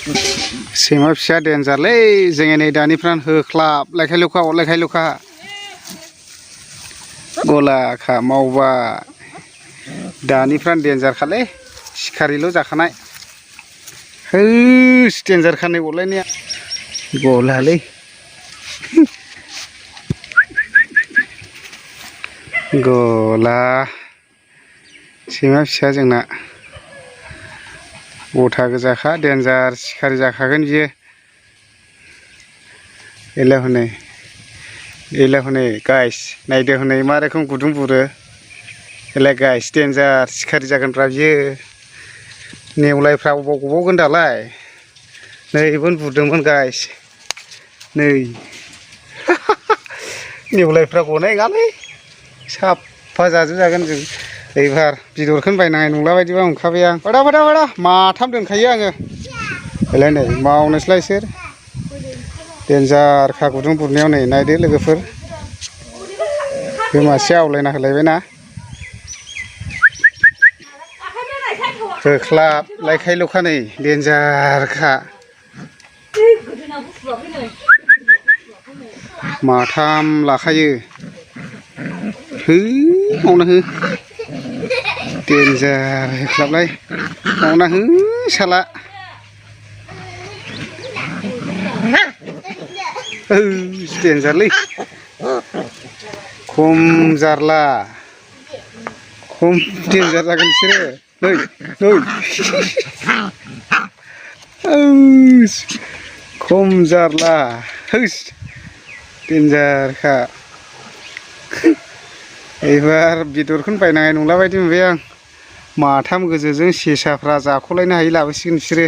सैमा फिसा देनजारलै जोङो नै दानिफ्राय होख्लाब लायखाय लुखा अरलायखाय लुखा गलाखा मावबा दानिफ्राय देनजारखालै सिखारिल' जाखानाय होस देनजारखा नै अरलायनाया गलालै गला सैमा फिसा जोंना गथा गोजाखा देन्जार सिखारि जाखागोन बियो एला हनै गाइस नायदो हनै मा रोखोम गुदुं बुरो एलाय गाइस देन्जार सिखारि जागोनब्रा बियो नेवलायफ्रा अबाव गबावगोन दालाय नै बेबो बुरदोंमोन गाइस नै नेवलायफ्रा गनाय नङालै साफा जाजोबजागोन जों एबार बेदरखौनो बायनाङा नंला बायदिबा मोनखाबाय आं बादा माथाम दोनखायो आङो बेलाय नै मावनोसैलाय इसोर देन्जारखा गुदुं बुरनायाव नै नायदो लोगोफोर बे मासे आवलायना होलायबायना होख्लाब लायखायल'खा नै देन्जारखा माथाम लाखायो है मावना हो देन्जार होख्लाबलाय मावना हो साला देन्जारलै खम जारला खम देन्जार जागोन बिसोरो नै खम जारला होस देन्जारखा एबार बेदरखौनो बायनाङा नंला बायदि मोनबाय आं माथाम गोजोजों सेसाफ्रा जाख'लायनो हायि लाबोसिगोन बिसोरो